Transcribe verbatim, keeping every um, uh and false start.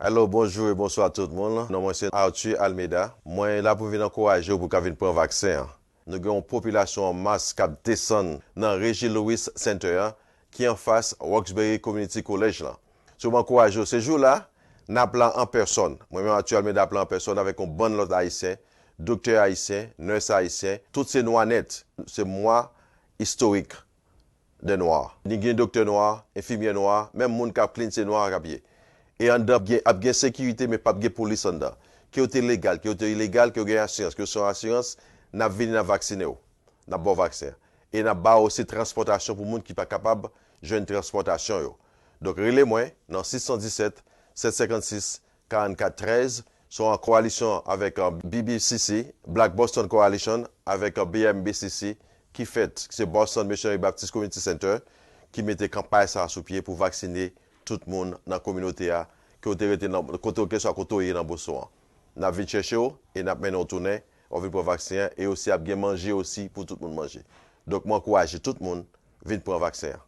Alo, bonjou e bonswa tout moun. Non mwen se Arthur Almeida. Mwen la pou vin ankouraje w pou w ka vin pran vaksen an. Nou gen yon popilasyon an mas k ap desann nan Regis Louis Center an, ki anfas Roxbury Community College lan. So, m ankouraje w. Se jou la, n ap la an pèsòn. Mwen menm Arthur Almeida ap la an pèsòn avèk yon bann lòt Ayisyen, doktè ayisyen, nès ayisyen, tout se nwa nèt. Se mwa istorik de nwa. Ni gen doktè nwa, enfimyè nwa, menm moun k ap clean se nwa k ap ye. E anndan ap gen, ap gen sekirite, men p ap gen polis anndan. Ke w te legal, ke w te ilegal, ke w gen asirans, ke w san asirans, n ap vini, n ap vaksine w. N ap ba w vaksen. E n ap ba w osi transpòtasyon pou moun ki pa kapab jwenn transpòtasyon yo. Donk, rele mwen nan sis san disèt, sèt senkannsis, karannkat trèz, se yon kowalisyon avèk, euh, B B C C, Black Boston Coalition, avèk, euh, B M B C C, ki fèt, se Boston Missionary Baptist Community Center, ki mete kanpay sa a sou pye pou vaksine tout moun nan kominote a, ke w te rete nan, kote w, keswa kote w ye nan Boston an. N ap vin chèche w e n ap mennen w tounen, w ap vin pran vaksen an, e osi ap gen manje osi pou tout moun manje. Donk, mwen ankouraje tout moun vin pran vaksen an.